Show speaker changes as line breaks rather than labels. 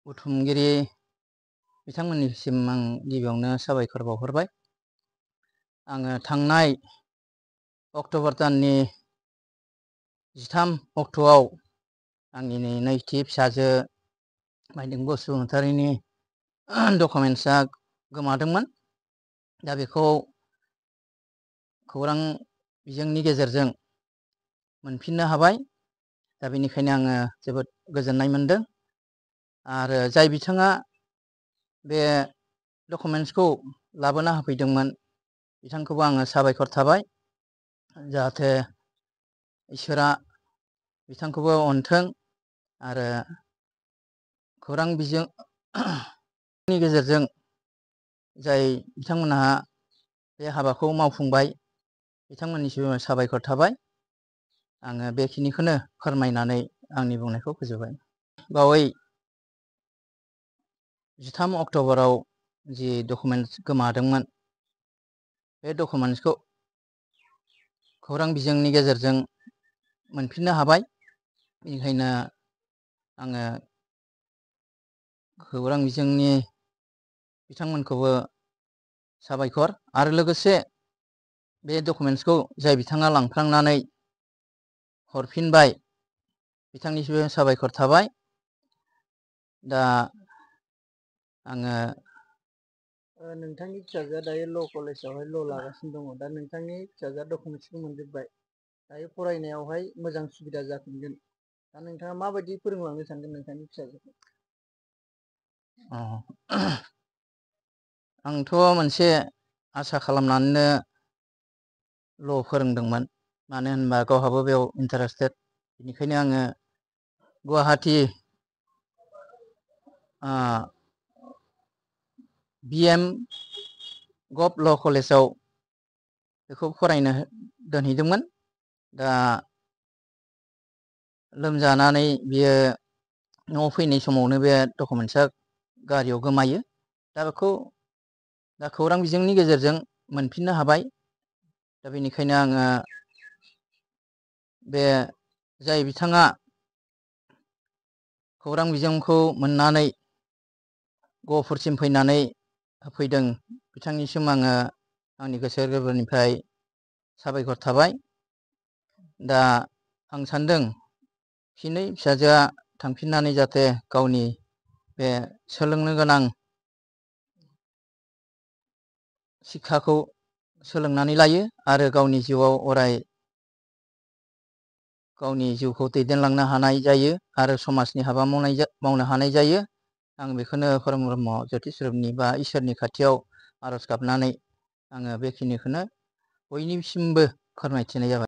बुथुमगिरि बिथांमोननिसिम आं गिबियावनो साबायखर बावहरबाय। आङो थांनाय अक्ट'बर दाननि 13 अक्ट'आव आंनि नैथि फिसाजो माइदिं बसुमतारिनि डकुमेन्ट्सआ गोमादोंमोन। दा बेखौ खौरां बिजोंनि गेजेरजों मोनफिननो हाबाय। दा बेनिखायनो आङो जोबोद गोजोननाय मोनदों। आरो जाय बिथाङा बे डकुमेन्ट्सखौ लाबोना होफैदोंमोन बिथांखौबो आङो साबायखर थाबाय। जाहाथे इसोरा बिथांखौबो अनथों आरो खौरां बिजोंनि गेजेरजों जाय बिथांमोनहा बे हाबाखौ मावफुंबाय बिथांमोननिसिम साबायखर थाबाय। आङो बेखिनिखौनो फोरमायनानै आंनि बुंनायखौ फोजोबबाय। बावै 13 अक्ट'बराव जि डकुमेन्ट्स गोमादोंमोन बे डकुमेन्ट्सखौ खौरां बिजोंनि गेजेरजों मोनफिननो हाबाय। बेनिखायनो आङो खौरां बिजोंनि बिथांमोनखौबो साबायखर आरो लोगोसे बे डकुमेन्ट्सखौ जाय बिथाङा लांफ्लांनानै हरफिनबाय बिथांनिसिमबो साबायखर थाबाय। दा आङो
नोंथांनि फिसाजोआ दायो ल' कलेजावहाय ल' लागासिनो दङ। दा नोंथांनि फिसाजोआ डकुमेन्ट्सखौ मोनजोब्बाय। दायो फरायनायावहाय मोजां सुबिदा जाफिनगोन। दा नोंथाङा माबायदि फोरोंलांनो सानदों नोंथांनि फिसाजोखौ?
आंथ' मोनसे आसा खालामनानैनो ल' फोरोंदोंमोन। मानो होनबा गावहाबो बेयाव इन्टारेस्टेड। बेनिखायनो आङो गुवाहाटि BM गभ ल' कलेजाव बेखौ फरायनो दोनहैदोंमोन। दा लोमजानानै बियो न'आव फैनाय समावनो बे डकुमेन्ट्सआ गारियाव गोमायो। दा बेखौ खौरां बिजोंनि गेजेरजों मोनफिननो हाबाय। दा बेनिखायनो आङो बे जाय बिथाङा खौरां बिजोंखौ मोननानै गहपुरसिम फैनानै होफैदों बिथांनिसिम आङो आंनि गोसो गोरबोनिफ्राय साबायखर थाबाय। दा आं सानदों फिनै फिसाजोआ थांफिननानै जाहाथे गावनि बे सोलोंनो गोनां शिक्षाखौ सोलोंनानै लायो आरो गावनि जिउआव अराय गावनि जिउखौ दैदेनलांनो हानाय जायो आरो समाजनि हाबा मावनो हानाय जायो। आं बेखौनो परम ब्रह्म ज्योतिषोरनि बा इसोरनि खाथियाव आर'ज गाबनानै आङो बेखिनिखौनो बयनिसिमबो फोरमायथिनाय जाबाय।